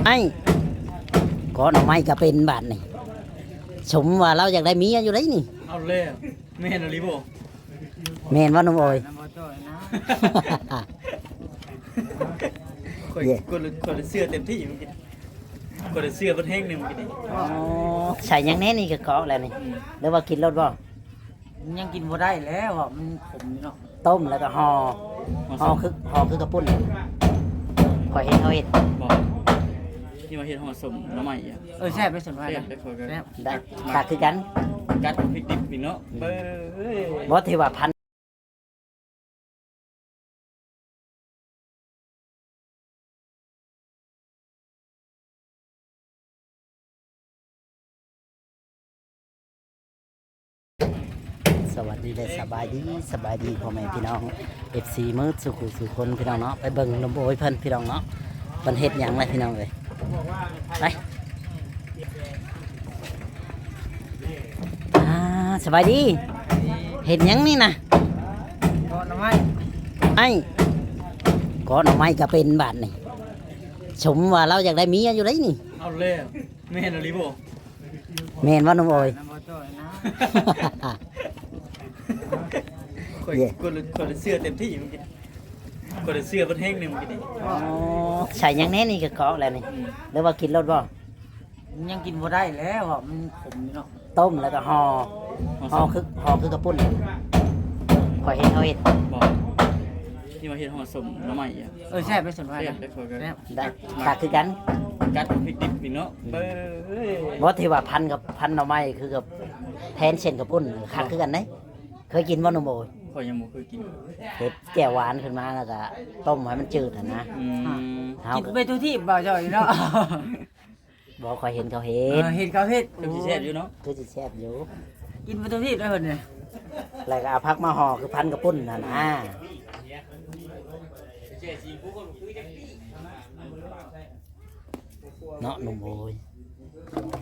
ໄອ້ ເກາະໜໍ່ໄມ້ກໍເປັນບາດນີ້ ສົມວ່າລາວຢາກໄດ້ເມຍຢູ່ໄດ໋ນີ້. ເອົາແລ້ວ ແມ່ນອີ່ຫຼີບໍ່? ແມ່ນບໍ່ໜຸ່ມໂອຍ? ນຳບໍ່ຈ່ອຍນະ. ຂ້ອຍ ເຢ້ ຂ້ອຍ ຂ້ອຍເຊື່ອເຕັມທີ່ມື້ກີ້ ຂ້ອຍເຊື່ອເບິດແຮງໜຶ່ງມື້ກີ້ນີ້. ອໍ ໃສ່ຫຍັງແດ່ນີ້ ກະເກາະແລ້ວນີ້ ອືມ ຫຼືວ່າກິນໂລດບໍ່? ມັນຍັງກິນບໍ່ໄດ້ແລ້ວ ມັນຂົມຢູ່ເນາະ. ຕົ້ມແລ້ວກໍຫໍ່ ຫໍ່ຄື ຫໍ່ຄືເຂົ້າປຸ້ນ ຂ້ອຍເຫັນເຂົາເຮັດ. ບໍ່ ທີ່ວ່າເຮັດຫໍ່ສົ້ມໜໍ່ໄມ້ອະ. ເອີ ແຊບເດ້ ສົມພາຍ ແຊບເດ້ ຂ້ອຍກໍ ແຊບ ໄດ້ ຄັກຄືກັນ ກັດເອົາພິກດິບນີ້ເນາະ. ອືມ ເບິ່ງ ບໍ່ ທີ່ວ່າພັນ ສະຫວັດດີ ແລະ ສະບາຍດີ ສະບາຍດີພໍ່ແມ່ພີ່ນ້ອງ ເອັຟຊີ ໝົດສູ່ຜູ້ສູ່ຄົນພີ່ນ້ອງເນາະ. ໄປເບິ່ງໜຸ່ມໂອຍເພິ່ນພີ່ນ້ອງເນາະ ເພິ່ນເຮັດຫຍັງແຫຼະພີ່ນ້ອງເອີຍ ໄປ. ອ່າ ສະບາຍດີ ເຮັດຫຍັງນີ້ນະ? ເກາະໜໍ່ໄມ້. ໄອ້ ເກາະໜໍ່ໄມ້ກໍເປັນບາດນີ້ ສົມວ່າລາວຢາກໄດ້ເມຍຢູ່ໄດ໋ນີ້. ເອົາແລ້ວ ແມ່ນອີ່ຫຼີບໍ່? ແມ່ນບໍ່ໜຸ່ມໂອຍ? ນຳບໍ່ຈ່ອຍນະ. ຂ້ອຍ ເຢ້ ຂ້ອຍ ຂ້ອຍເຊື່ອເຕັມທີ່ມື້ກີ້ ຂ້ອຍເຊື່ອເບິດແຮງໜຶ່ງມື້ກີ້ນີ້. ອໍ ໃສ່ຫຍັງແດ່ນີ້ ກະເກາະແລ້ວນີ້ ອືມ ຫຼືວ່າກິນໂລດບໍ່? ມັນຍັງກິນບໍ່ໄດ້ແລ້ວ ມັນຂົມຢູ່ເນາະ. ຕົ້ມແລ້ວກໍຫໍ່ ຫໍ່ ຫໍ່ຄື ຫໍ່ຄືເຂົ້າປຸ້ນ ຂ້ອຍເຫັນເຂົາເຮັດ. ບໍ່ ທີ່ວ່າເຮັດຫໍ່ສົ້ມໜໍ່ໄມ້ອະ. ເອີ ແຊບເດ້ ສົມພາຍ ແຊບເດ້ ຂ້ອຍກໍ ແຊບ ໄດ້ ຄັກຄືກັນ ກັດເອົາພິກດິບນີ້ເນາະ. ອືມ ເບິ່ງ ບໍ່ ທີ່ວ່າພັນກັບ ພັນໜໍ່ໄມ້ຄືກັບແທນເສັ້ນເຂົ້າປຸ້ນ ຄັກຄືກັນເດ້. ເຄີຍກິນບໍ່ໜຸ່ມໂອຍ? ຂ້ອຍຍັງບໍ່ເຄີຍກິນ. ເຮັດແຈ່ວຫວານຂຶ້ນມາ ແລ້ວກໍຕົ້ມໃຫ້ມັນຈືດຫັ້ນນະ. ອືມ ເຮົາ ກິນໄປທຸກທີບບໍ່ຈ່ອຍເນາະ. ບໍ່ ຂ້ອຍເຫັນເຂົາເຮັດ. ເອີ ເຫັນເຂົາເຮັດ ຄືຊິແຊບຢູ່ເນາະ. ໂອ້ ຄືຊິແຊບຢູ່ ກິນໄປຕົວນີ້ໄດ້ເພິ່ນນີ້ ແລ້ວກໍເອົາຜັກມາຫໍ່ຄືພັນເຂົ້າປຸ້ນຫັ້ນນະ. ເນາະ ໜຸ່ມໂອຍ.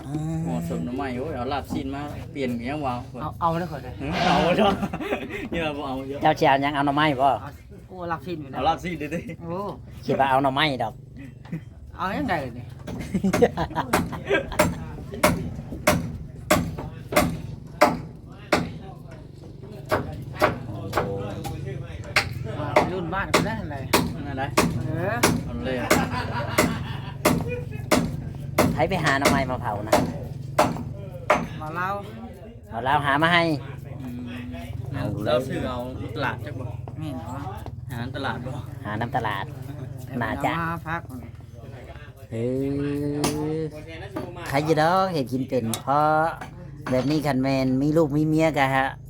ອ່າ ຫໍ່ສົ້ມໜໍ່ໄມ້ ໂອ້ຍ ເອົາລາບຊີ້ນມາປ່ຽນກໍຍັງວ່າ ເອົາ ເອົາເດີຂ້ອຍເດີ. ຫື ເອົາເດີ ຢ່າບໍ່ເອົາເດີ. ເຈົ້າຊິເອົາຫຍັງ? ເອົາໜໍ່ໄມ້ບໍ່? ໂອ້ ລາບຊີ້ນຢູ່ນະ. ເອົາລາບຊີ້ນເດີ. ໂອ້ ຄິດວ່າເອົາໜໍ່ໄມ້ດອກ. ເອົາຫຍັງໄດ້ນີ້ ລຸ້ນບ້ານກໍໄດ້ຫັ້ນແຫຼະ. ນັ້ນໄດ໋ ເອີ ເອົາເລີຍ. ໃຜໄປຫາໜໍ່ໄມ້ມາເຜົານະ? ບ່າວລາວ. ເອົາລາວຫາມາໃຫ້. ອືມ ເອົາເລີຍ. ລາວຊື້ເອົາຢູ່ຕະຫຼາດຈັກບໍ່? ແມ່ນຫວາ? ຫານຳຕະຫຼາດບໍ່? ຫານຳຕະຫຼາດ ໜ້າຈະ ເອົາມາຝາກ. ເອີ ໃຄຢູ່ດອກ ເຮັດກິນເປັນ ເພາະແບບນີ້ຄັນແມ່ນມີລູກມີເມຍກໍ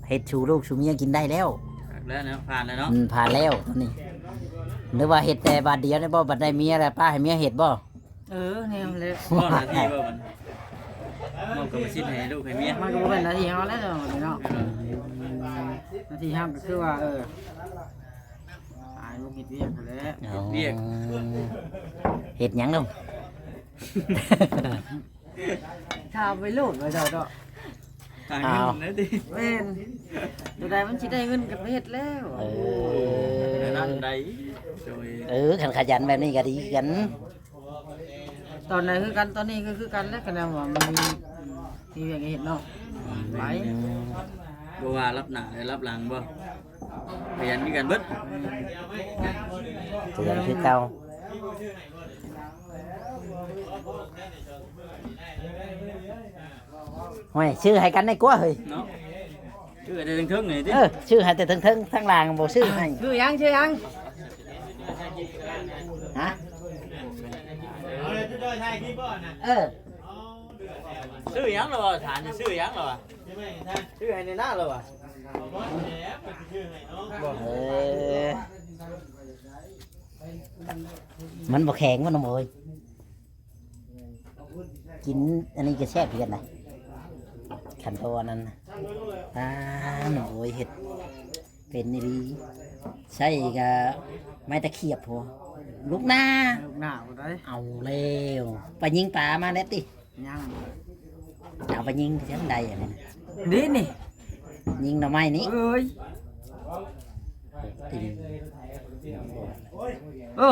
ເຮັດສູ່ລູກສູ່ເມຍກິນໄດ້ແລ້ວ. ຄັກແລ້ວເນາະ ຜ່ານແລ້ວເນາະ. ອືມ ຜ່ານແລ້ວຕອນນີ້. ຫຼືວ່າເຮັດແຕ່ບາດດຽວນີ້ບໍ່? ບັດໄດ້ເມຍແລ້ວປະໃຫ້ເມຍເຮັດບໍ່? ເອີ ແນວແຫຼະ. ມອບໜ້າທີ່ບໍ່ບັດ? ມອບກຳມະສິດໃຫ້ລູກໃຫ້ເມຍ. ມັນກໍບໍ່ແມ່ນໜ້າທີ່ເຮົາແລ້ວເນາະ. ເອີ ໜ້າທີ່ເຮົາກໍຄືວ່າ ເອີ ໃຫ້ລູກເຮັດວຽກຫັ້ນແຫຼະ. ເຮັດວຽກ ເຮັດຫຍັງລູກ? ຖາມໄປໂລດວ່າເຈົ້າເນາະ. ຫາເງິນນັ້ນຕິ. ແມ່ນ ຕົວໃດມັນຊິໄດ້ເງິນກໍໄປເຮັດແລ້ວ. ເອີ ແນວນັ້ນໄດ໋. ໂດຍ ເອີ ຄັນຂະຫຍັນແບບນີ້ກໍດີຄືກັນ. ຕອນໃດຄືກັນ ຕອນນີ້ກໍຄືກັນແຫຼະ ຄັນວ່າມັນມີ ມີວຽກໃຫ້ເຮັດເນາະ. ໄປ ອືມ ບໍ່ວ່າລັບໜ້າ ແລະ ລັບຫຼັງບໍ່ ຂະຫຍັນຄືກັນເບິດ. ຂະຫຍັນຄືເກົ່າ. ໂອ້ຍ ຊື້ໃຫ້ກັນໄດ້ກວ່າເຮີ້ຍເນາະ. ຊື້ແຕ່ເທິງໆນີ້ຕິ. ເອີ ຊື້ໃຫ້ແຕ່ເທິງໆ ທາງລ່າງບໍ່ຊື້ໃຫ້. ຊື້ຫຍັງ? ຊື້ຫຍັງ? ຮະ? ເອີ ຊື້ຫຍັງລະວະ? ຖາມຊື່ຫຍັງລະວະ? ຊື້ໃຫ້ໃນໜ້າລະວະ? ບໍ່ ເອີ ມັນບໍ່ແຂງບໍ່ນ້ອງໂອຍ. ກິນອັນນີ້ກໍແຊບຄືກັນນະ ຄັນໂຕອັນນັ້ນນະ. ອ່າ ນ້ອງໂອຍເຮັດເປັນອີ່ຫຼີ ໃຊ້ກະໄມ້ຕະຂຽບໂພ ລູກໜ້າ ລູກໜ້າບໍ່ໄດ້. ເອົາແລ້ວ ໄປຍິງປາມາແລ້ວຕິ? ຍັງ ເອົາໄປຍິງທາງໃດອັນນີ້? ນີ້ ນີ້ ຍິງໜໍ່ໄມ້ນີ້. ເອີຍ ຕິງ ໂອ້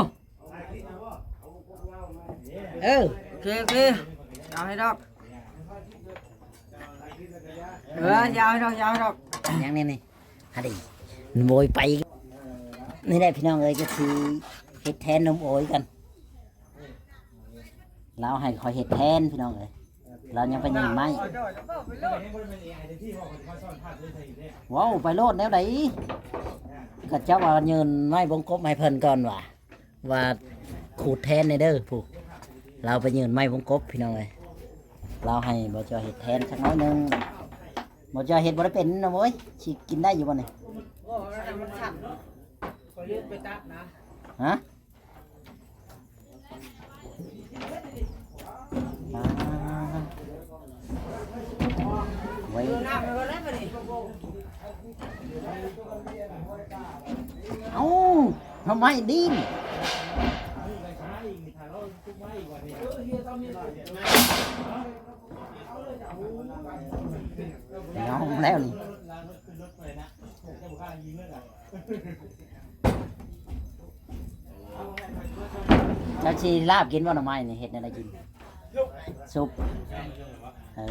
ມາ ເອີ ໂອເຄ ໂອເຄ ຢ່າເອົາໃຫ້ດອກ ເອີ ຢ່າເອົາໃຫ້ດອກ ຢ່າເອົາໃຫ້ດອກ ຍັງແນ່ນີ້ ອັນນີ້ໂວຍໄປ ນີ້ແຫຼະພີ່ນ້ອງເອີຍ ກໍຊິເຮັດແທນໜຸ່ມໂອຍກັນ ລາວໃຫ້ຂ້ອຍເຮັດແທນພີ່ນ້ອງເອີຍ ລາວຍັງໄປຍື່ນໄມ້ ເວົ້າໄປໂລດແນວໃດ ກໍເຈົ້າວ່າຍື່ນໄມ້ວົງກົບໃຫ້ເພິ່ນກ່ອນວ່າ ວ່າຂູດແທນແດ່ເດີ ຜູ້ ລາວໄປຍື່ນໄມ້ວົງກົບພີ່ນ້ອງເອີຍ ລາວໃຫ້ບໍ່ຈ່ອຍເຮັດແທນຈັກໜ້ອຍໜຶ່ງ ບໍ່ຈ່ອຍເຮັດບໍ່ໄດ້ເປັນນະໂວ້ຍ ຊິກິນໄດ້ຢູ່ບໍ່ນີ້ ໂອ້ ມັນສັ່ນ ຂ້ອຍລືມໄປຕັດນະ ຮະ? ອ່າ ໄວ້ ເອີ ນ້ຳໃຫ້ເພິ່ນແລ້ວບັດນີ້ ເອົ້າ ທຳໄມດິນ ຍອມແລ້ວນີ້ ເຈົ້າຊິລາບກິນບໍ່ໜໍ່ໄມ້ນີ້ ເຮັດແນວໃດກິນ? ຊຸບ ເອີ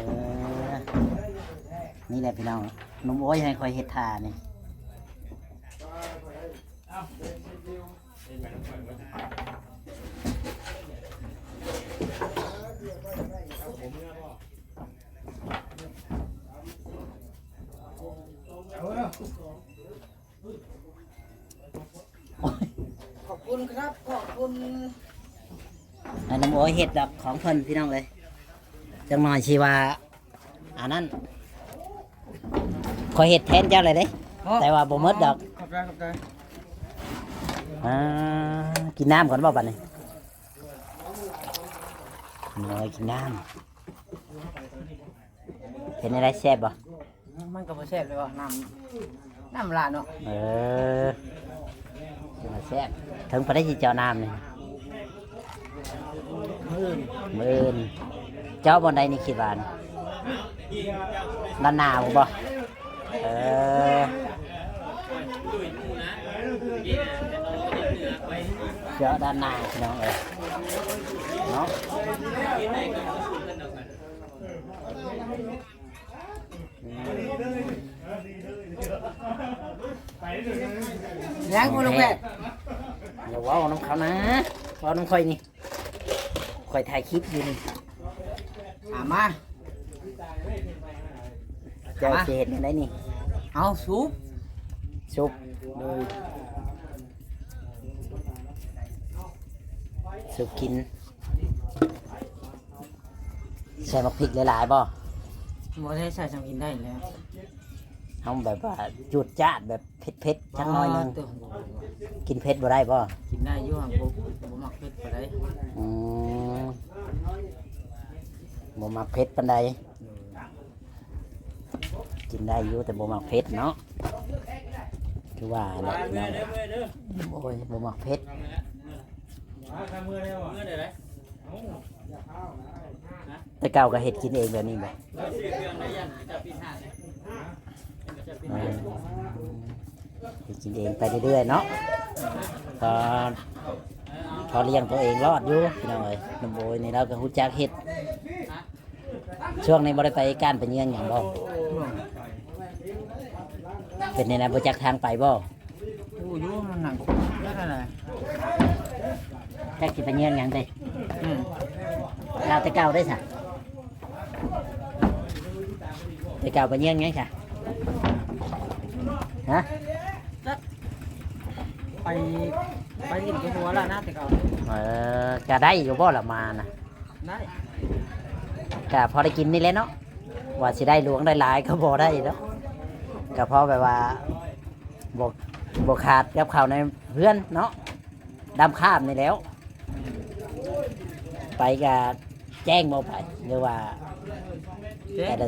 ນີ້ແຫຼະພີ່ນ້ອງ ໜຸ່ມໂອຍໃຫ້ຂ້ອຍເຮັດຖ້ານີ້ ຂອບຄຸນຄັບ ຂອບຄຸນ ໃຫ້ນ້ອງໂອຍເຮັດດອກຂອງເພິ່ນພີ່ນ້ອງເອີຍ ຈັກໜ້ອຍຊິວ່າ ອັນນັ້ນ ຂ້ອຍເຮັດແທນເຈົ້າແລ້ວເດ້ ເນາະ ແຕ່ວ່າບໍ່ໝົດດອກ ຂອບໃຈ ຂອບໃຈ ອ່າ ກິນນ້ຳກ່ອນບໍ່ບັດນີ້ ນ້ອຍກິນນ້ຳ ເປັນແນວໃດ ແຊບບໍ່? ມັນກໍບໍ່ແຊບເລີຍວ່າ ນ້ຳ ນ້ຳຫຼາຍເນາະ ເອີ ຖືວ່າແຊບ ເຖິງປານໃດຊິເຈາະນ້ຳນີ້? ມື້ອື່ນ ມື້ອື່ນ ເຈາະບ່ອນໃດນີ້ຄິດວ່າ? ດ້ານໜ້າພຸ້ນບໍ່? ເອີ ເຈາະດ້ານໜ້າພີ່ນ້ອງເອີຍ ເນາະ ຍັງບໍ່ລົງແບບ ຢ່າເວົ້ານຳເຂົານະ ເວົ້ານຳຂ້ອຍນີ້ ຂ້ອຍຖ່າຍຄລິບຢູ່ນີ້ ຖາມມາ ເຈົ້າຊິເຮັດແນວໃດນີ້? ເອົາ ຊຸບ ຊຸບ ໂດຍ ຊຸບກິນ ໃສ່ໝາກພິກຫຼາຍໆບໍ່? ບໍ່ໄດ້ໃສ່ ສ່ຳກິນໄດ້ແລ້ວ ເຮົາແບບວ່າຈູດຈາດແບບເຜັດໆ ຈັກໜ້ອຍໜຶ່ງ ອໍ ໂຕ ກິນເຜັດບໍ່ໄດ້ບໍ່? ກິນໄດ້ຢູ່ ຫາກບໍ່ ບໍ່ມັກເຜັດປານໃດ ອືມ ບໍ່ມັກເຜັດປານໃດ ໂດຍ ກິນໄດ້ຢູ່ ແຕ່ບໍ່ມັກເຜັດເນາະ ຄືວ່າແຫຼະເນາະ ໂອ້ຍ ບໍ່ມັກເຜັດ ແຕ່ເກົ່າກໍເຮັດກິນເອງແບບນີ້ບໍ່? ເອີ ເຮັດກິນເອງໄປເລື້ອຍໆເນາະ ພໍ ພໍລ້ຽງຕົວເອງລອດຢູ່ພີ່ນ້ອງເອີຍ ນ້ອງໂອຍນີ້ລາວກໍຮູ້ຈັກເຮັດ ຊ່ວງນີ້ບໍ່ໄດ້ໄປການໄປເຍືອນຫຍັງບໍ່? ບໍ່ ເປັນແນວໃດ ບໍ່ຈັກທາງໄປບໍ່? ຮູ້ຢູ່ ມັນໜັກ ແລ້ວນັ້ນແຫຼະ ຈັກຊິໄປເຍືອນຫຍັງເດ້? ອືມ ລາວແຕ່ເກົ່າເດ້ຊະ ແຕ່ເກົ່າໄປເຍືອນຫຍັງຊະ? ຮະ? ຈັກ ໄປ ໄປຫຼິ້ນກັບຫົວລະນະແຕ່ເກົ່າ ເອີ ກະໄດ້ຢູ່ບໍ່ລະມານະ? ໄດ້ ກະພໍໄດ້ກິນນີ້ແຫຼະເນາະ ວ່າຊິໄດ້ຫຼວງໄດ້ຫຼາຍກໍບໍ່ໄດ້ເນາະ ກະພໍແບບວ່າ ບໍ່ ບໍ່ຂາດກັບເຂົ້າໃນເຮືອນເນາະ ດຳຂ້າມນີ້ແຫຼ້ວ ໄປກະແຈ້ງບໍ່ໄປ ຫຼືວ່າ ແຈ້ງ ແຕ່ລະ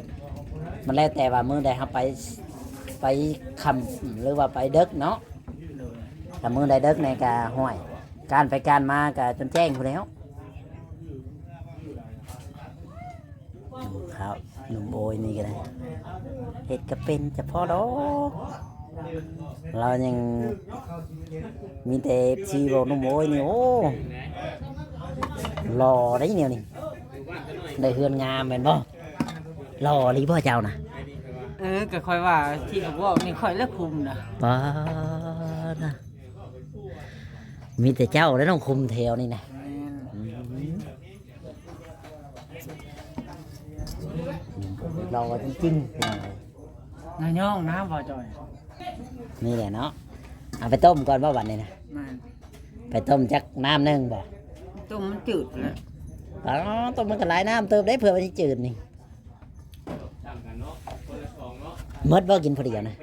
ມັນແລ້ວແຕ່ວ່າມື້ໃດເຮົາໄປ ໄປຄ່ຳ ຫຼືວ່າໄປເດິກເນາະ ຖ້າມື້ໃດເດິກແດ່ກະ ຫ້ວຍ ການໄປການມາກະຈົນແຈ້ງພຸ້ນແຫຼ້ວ ໜຸ່ມຂາວ ໜຸ່ມໂອຍນີ້ກໍໄດ້ ເຮັດກໍເປັນຈະພໍດອກ ລາວຍັງມີແຕ່ເອັຟຊີບອກໜຸ່ມໂອຍນີ້ ໂອ້ ຫຼໍ່ໄດ໋ແນວນີ້ ໄດ້ເຮືອນງາມແມ່ນບໍ່? ຫຼໍ່ອີ່ຫຼີບໍ່ເຈົ້ານະ? ເອີ ກໍຂ້ອຍວ່າທີ່ເວົ້ານີ້ຂ້ອຍລະຄຸມນະ. ປາດນະ ມີແຕ່ເຈົ້າແຫຼະນ້ອງຄຸມແຖວນີ້ນະ. ແມ່ນ. ອືມ ຫຼໍ່ຈິງໆ ພີ່ນ້ອງເອີຍ. ນາຍອງນະ ບໍ່ຈ່ອຍ. ນີ້ແຫຼະເນາະ ເອົາໄປຕົ້ມກ່ອນບໍ່ບັດນີ້ນະ? ແມ່ນ. ໄປຕົ້ມຈັກນ້ຳໜຶ່ງບໍ່? ຕົ້ມມັນຈືດແຫຼະ. ອໍ ຕົ້ມມັນກໍຫຼາຍນ້ຳເຕີບເດ້ ເພື່ອມັນຊິຈືດນີ້. ໝົດບໍ່ ກິນຜູ້ດຽວນະ?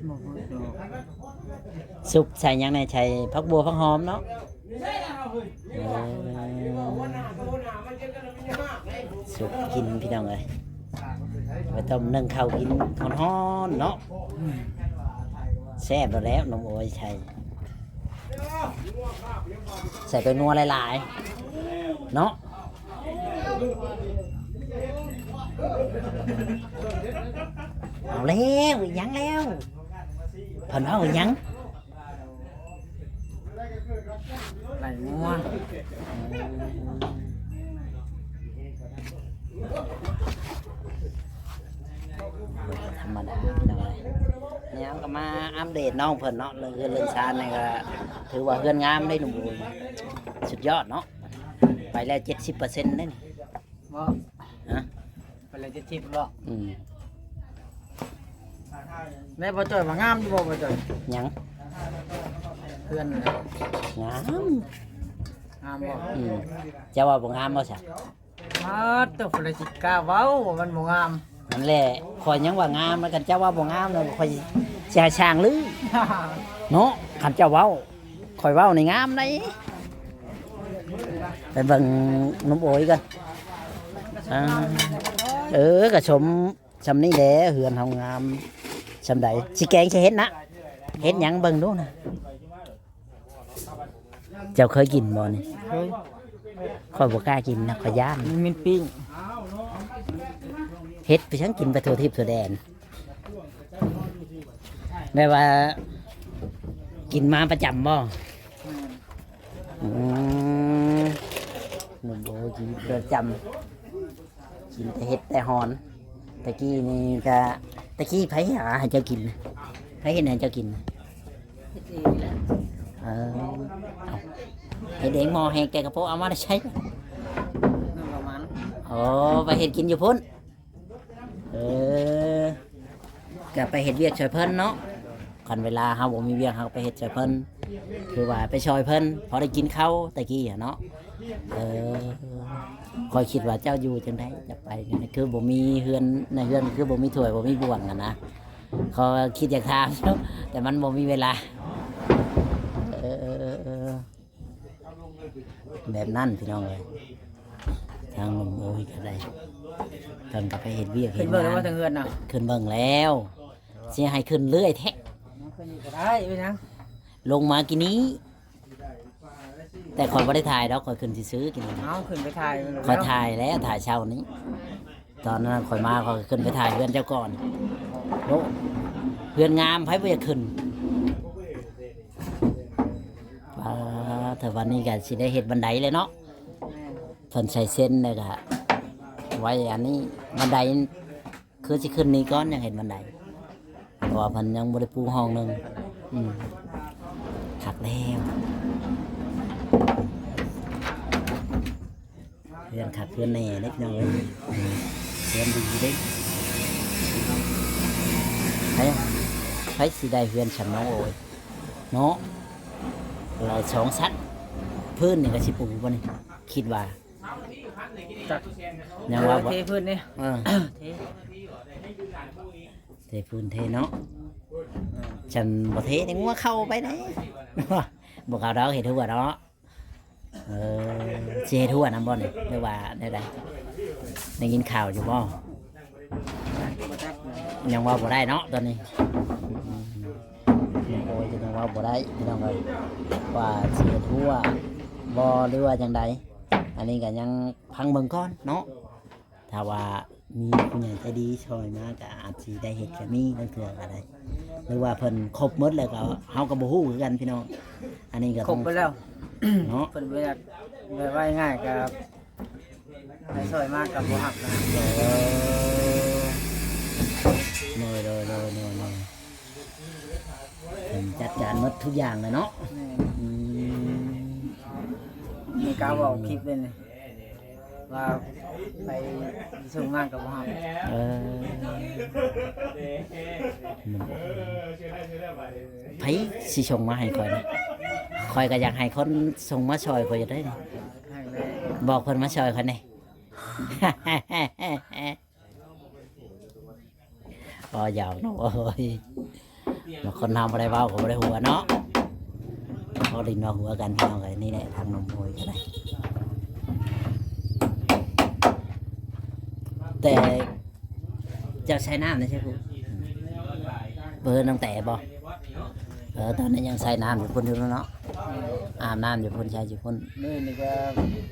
ບໍ່ໝົດດອກ. ສຸບໃສ່ຫຍັງແດ່? ໃສ່ຜັກບົ່ວ ຜັກຫອມເນາະ. ເອີ ສຸກກິນພີ່ນ້ອງເອີຍ ໄປຕົ້ມໜຶ້ງເຂົ້າກິນຮ້ອນໆເນາະ. ອືມ ແຊບແລ້ວ ນົມໂອຍໃສ່ ໃສ່ແປ້ງນົວຫຼາຍໆເນາະ. ເອົາແລ້ວ ອີຫຍັງແລ້ວ ເພິ່ນເວົ້າອີຫຍັງ? ໄລ່ງົວ. ບໍ່ທຳມະດາພີ່ນ້ອງເອີຍ. ແນວກໍມາອັບເດດນ້ອງເພິ່ນເນາະ ເລື່ອງເຮືອນເລື່ອງຊານນີ້ກໍຖືວ່າເຮືອນງາມເດ້ໜຸ່ມໂອຍ. ສຸດຍອດເນາະ ໄປແລ້ວເຈັດສິບເປີເຊັນເດ້ນີ້. ບໍ່ ຮະ? ໄປເລີຍເຈັດສິບບໍ່? ອືມ. ແມ່ນບໍ່ຈ່ອຍວ່າງາມຢູ່ບໍ່ ບໍ່ຈ່ອຍ? ຫຍັງ? ເຮືອນນະ. ງາມ. ງາມບໍ່? ອືມ. ເຈົ້າວ່າບໍ່ງາມບໍ່ຊະ? ປາດໂທ້ ຜູ້ໃດຊິກ້າເວົ້າວ່າມັນບໍ່ງາມ? ນັ້ນແຫຼະ ຂ້ອຍຍັງວ່າງາມ ຄັນເຈົ້າວ່າບໍ່ງາມແລ້ວ ຂ້ອຍຊິໃຫ້ຊ່າງລືເນາະ. ຄັນເຈົ້າເວົ້າ ຂ້ອຍເວົ້ານີ້ງາມໃດ. ໄປເບິ່ງໜຸ່ມໂອຍກ່ອນ. ອ່າ ເອີ ກະຊົມຊ່ຳນີ້ແຫຼະ ເຮືອນເຮົາງາມຊ່ຳໃດ. ຊິແກງໃສ່ເຫັດນະ? ເຫັດຫຍັງເບິ່ງດູນະ? ເຈົ້າເຄີຍກິນບໍ່ນີ້? ເຄີຍ. ຂ້ອຍບໍ່ກ້າກິນນະ ຂ້ອຍຢ້ານ. ມັນມີປີ້ງ. ເຮັດໄປຈັ່ງກິນໄປທົ່ວທິບທົ່ວແດນ ແບບວ່າກິນມາປະຈຳບໍ່? ແມ່ນ. ອືມ ໜຸ່ມໂອກິນປະຈຳ. ກິນແຕ່ເຫັດແຕ່ຫອນ. ຕະກີ້ນີ້ກະ ຕະກີ້ໃຜຫາໃຫ້ເຈົ້າກິນ? ໃຜເຮັດໃຫ້ເຈົ້າກິນ? ເຮັດເອງແຫຼະ. ເອີ ເອົາ ເຮັດເອງ ໝໍ້ແຮງແກະກະໂປະເອົາມາແຕ່ໃສ? ນ້ຳປະມານ. ໂອ້ ໄປເຮັດກິນຢູ່ພຸ້ນ. ເອີ ກະໄປເຮັດວຽກຊ່ວຍເພິ່ນເນາະ. ຄັນເວລາເຮົາບໍ່ມີວຽກ ເຮົາກະໄປເຮັດຊ່ວຍເພິ່ນ ຄືວ່າໄປຊ່ອຍເພິ່ນ ພໍໄດ້ກິນເຂົ້າແຕ່ກີ້ຫັ້ນເນາະ. ເອີ ຂ້ອຍຄິດວ່າເຈົ້າຢູ່ຈັ່ງໃດ ຈະໄປຈັ່ງໃດ ຄືບໍ່ມີເຮືອນ ໃນເຮືອນຄືບໍ່ມີຖ້ວຍ ບໍ່ມີບ່ວງຫັ້ນນະ. ຂ້ອຍຄິດຢາກຖາມຢູ່ ແຕ່ມັນບໍ່ມີເວລາ. ເອີ ເອີ ເອີ ເອີ ແບບນັ້ນພີ່ນ້ອງເອີຍ. ທາງໜຸ່ມໂອຍກະໄດ້ ເພິ່ນກະໄປເຮັດວຽກເຮັດງານ. ຂຶ້ນເບິ່ງແລ້ວບໍ່ທາງເຮືອນນະ? ຂຶ້ນເບິ່ງແລ້ວ. ຊິໃຫ້ຂຶ້ນເລື້ອຍແທ້. ຂຶ້ນອີກກະໄດ້ ເປັນຫຍັງ? ລົງມາກີ້ນີ້ ແຕ່ຂ້ອຍບໍ່ໄດ້ຖ່າຍດອກ ຂ້ອຍຂຶ້ນຊື່ໆ ກິນ. ເອົາ ຂຶ້ນໄປຖ່າຍ. ຂ້ອຍຖ່າຍແລ້ວ ຖ່າຍເຊົ້ານີ້ ຕອນນັ້ນຂ້ອຍມາ ຂ້ອຍຂຶ້ນໄປຖ່າຍເຮືອນເຈົ້າກ່ອນ. ໂອ້ ເຮືອນງາມ ໃຜບໍ່ຢາກຂຶ້ນ? ປາດ ເທື່ອວັນນີ້ກະຊິໄດ້ເຮັດບັນໄດແລ້ວເນາະ. ແມ່ນ. ເພິ່ນໃສ່ເຊັນແລ້ວກະໄວ້ອັນນີ້ ບັນໄດ ຄືຊິຂຶ້ນນີ້ກ່ອນ ຍັງເຫັນບັນໄດ ເພາະວ່າເພິ່ນຍັງບໍ່ໄດ້ປູຫ້ອງໜຶ່ງ. ອືມ ຄັກແລ້ວ ເຮືອນຄັກເຮືອນແນ່ເດ້ພີ່ນ້ອງເອີຍ. ເຮືອນດີເດ້ ໃຜ ໃຜຊິໄດ້ເຮືອນຊ່ຳນ້ອງໂອຍເນາະ. ລາຍສອງຊັ້ນ ພື້ນນີ້ກະຊິປູບໍ່ນີ້ ຄິດວ່າ? ຈັກ ຍັງວ່າບໍ່ ເທພື້ນນີ້ ເອີ ເທ ເທພື້ນເທເນາະ. ເອີ ຊັ້ນບໍ່ເທນີ້ງົວເຂົ້າໄປໃດ ບໍ່ເຂົ້າດອກ ເຮັດຫົວເນາະ. ເອີ ຊິເຮັດຫົວນຳບໍ່ນີ້ ຫຼືວ່າແນວໃດ? ໄດ້ຍິນຂ່າວຢູ່ບໍ່? ຍັງເວົ້າບໍ່ໄດ້ເນາະຕອນນີ້. ອືມ ອືມ ໂອ້ຍ ຍັງເວົ້າບໍ່ໄດ້ພີ່ນ້ອງເອີຍ ວ່າຊິເຮັດຫົວບໍ່ ຫຼືວ່າຈັ່ງໃດ. ອັນນີ້ກະຍັງຟັງເບິ່ງກ່ອນເນາະ. ຖ້າວ່າມີຜູ້ໃຫຍ່ໃຈດີຊ່ອຍມາ ກະອາດຊິໄດ້ເຮັດກະມີ ລາງເທື່ອກະໄດ້ ຫຼືວ່າເພິ່ນຄົບໝົດແລ້ວກະ ເຮົາກະບໍ່ຮູ້ຄືກັນພີ່ນ້ອງ. ອັນນີ້ກະຕ້ອງ ຄົບໄປແລ້ວ ເນາະ ເພິ່ນບໍ່ຢາກ ແບບວ່າງ່າຍໆ ກໍໃຫ້ຊ່ອຍມາກໍບໍ່ຮັບນະ. ໂອ້ ໂດຍ ໂດຍ ໂດຍ ໂດຍ ໂດຍ ເພິ່ນຈັດການໝົດທຸກຢ່າງແລ້ວເນາະ. ແມ່ນ ອືມ ນີ້ກະເວົ້າຄລິບເລີຍນີ້ ວ່າໃຜສົ່ງມາກໍບໍ່ຮັບ. ເອີ ໃຜຊິສົ່ງມາໃຫ້ຂ້ອຍນະ? ຂ້ອຍກໍຢາກໃຫ້ຄົນສົ່ງມາຊ່ອຍຂ້ອຍຢູ່ເດ້. ໃຫ້ແລ້ວ ບອກເພິ່ນມາຊ່ອຍຂ້ອຍແດ່. ບໍ່ຢອກເນາະ ໂອ້ຍ ບາງຄົນເຮົາບໍ່ໄດ້ເວົ້າກໍບໍ່ໄດ້ຫົວເນາະ ພໍຫຼິ້ນເວົ້າຫົວກັນ ພີ່ນ້ອງເອີຍ. ນີ້ແຫຼະ ທາງໜຸ່ມໂອຍກໍໄດ້ ແຕ່ເຈົ້າໃຊ້ນ້ຳໃນໃສພຸ້ນ? ເບີນ້ອງແຕບໍ່? ເອີ ຕອນນັ້ນຍັງໃຊ້ນ້ຳຢູ່ພຸ້ນຢູ່ເນາະ ອາບນ້ຳຢູ່ພຸ້ນ ໃຊ້ຢູ່ພຸ້ນ. ມື້ນີ້ກໍ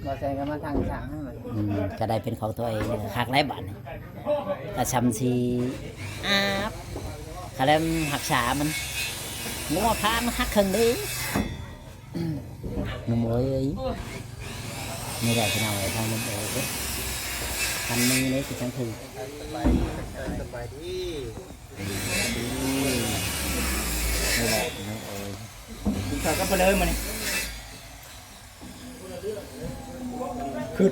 ບໍ່ແຊງກັນມາທາງສາງນັ້ນແຫຼະ ອືມ ກໍໄດ້ເປັນຂອງຕົວເອງ ຄັກແລ້ວບາດນີ້ ກໍຊ່ຳຊິອາບ ຄະແລມຮັກສາມັນ ງົວພາມັນຫັກເຄິ່ງເດ້ ໜຸ່ມເອີຍ. ນີ້ແຫຼະ ພີ່ນ້ອງເອີຍ ທາງໜຸ່ມໂອຍ ຄັນມີເດ້ຄືຈັ່ງຖືກ. ສະບາຍດີ ສະບາຍດີ ນີ້ແຫຼະ ພີ່ນ້ອງເອີຍ ກິນເຂົ້າກັບປາເລີມານີ້ ຄຶດ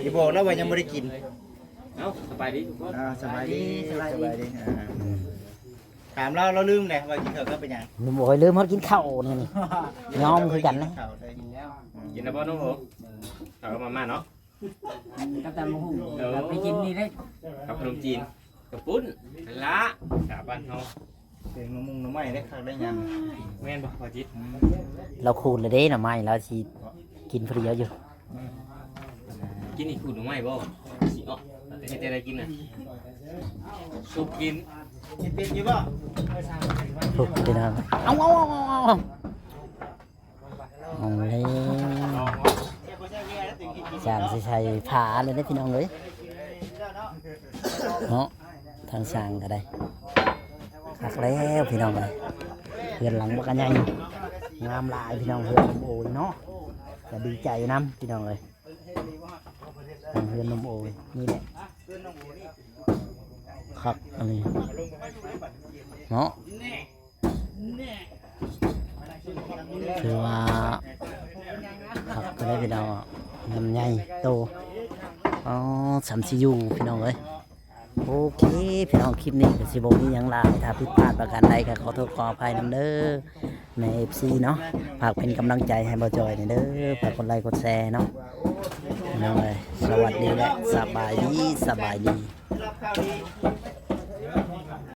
ຢ່າບອກນະວ່າຍັງບໍ່ໄດ້ກິນ. ເອົ້າ ສະບາຍດີທຸກຄົນ ອ່າ ສະບາຍດີ ສະບາຍດີ ສະບາຍດີ ອ່າ ຖາມລາວ ລາວລືມແຫຼະວ່າກິນເຂົ້າກັບຫຍັງ. ໂອ້ຍ ລືມຮອດກິນເຂົ້ານີ້ ນີ້ ຍອມຄືກັນນະ. ກິນແລ້ວບໍ່ນ້ອງໂອ? ເຂົ້າກັບມາມ່າເນາະ ອືມ ກັບຕຳບັກຫຸ່ງ ເອີ ໄປກິນນີ້ເດ້ ກັບຂະໜົມຈີນ ກະປຸ້ນ ຫັ້ນລະ ສາບ້ານເຮົາ ແກງໜໍ່ມຸງໜໍ່ໄມ້ໄດ້ຄັກໄດ້ຍຳ ແມ່ນບໍ່ ພໍ່ຈິດ? ອືມ ລາວຂູດແລ້ວເດ້ ໜໍ່ໄມ້ ລາວຊິກິນຜູ້ດຽວຢູ່. ອືມ ກິນນີ້ຂູດໜໍ່ໄມ້ບໍ່? ຊິເນາະ ເຮັດຈັ່ງໃດກິນນະ? ສຸກກິນ ເຮັດເປັນຢູ່ບໍ່? ໂອ້ ພີ່ນ້ອງ ເອົາ ເອົາ ເອົາ ເອົາ ເອົາ ເອົາແລ້ວ ຊ່າງຊິໃສ່ຜ້າແລ້ວເດ້ ພີ່ນ້ອງເອີຍ ເນາະ ທາງຊ່າງກໍໄດ້ ຄັກແລ້ວ ພີ່ນ້ອງເອີຍ ເຮືອນຫຼັງບັກໃຫຍ່ ງາມຫຼາຍ ພີ່ນ້ອງ ເຮືອນໜຸ່ມໂອຍເນາະ ກໍດີໃຈນຳ ພີ່ນ້ອງເອີຍ ເຮືອນໜຸ່ມໂອຍ ນີ້ແຫຼະ ຄັກອັນນີ້ເນາະ. ຖືວ່າຄັກກໍໄດ້ ພີ່ນ້ອງ ງາມໃຫຍ່ໂຕ ອໍ ຊ່ຳຊິຢູ່ ພີ່ນ້ອງເອີຍ. ໂອເຄ ພີ່ນ້ອງ ຄລິບນີ້ກໍຊິບໍ່ມີຫຍັງຫຼາຍ ຖ້າຜິດພາດປະການໃດກໍຂໍໂທດຂໍອະໄພນຳເດີ ແມ່ເອັຟຊີເນາະ ຝາກເປັນກຳລັງໃຈໃຫ້ບ່າວຈອຍແດ່ເດີ ຝາກກົດໄລກົດແຊເນາະ ພີ່ນ້ອງເອີຍ. ສະຫວັດດີ ແລະ ສະບາຍດີ ສະບາຍດີ.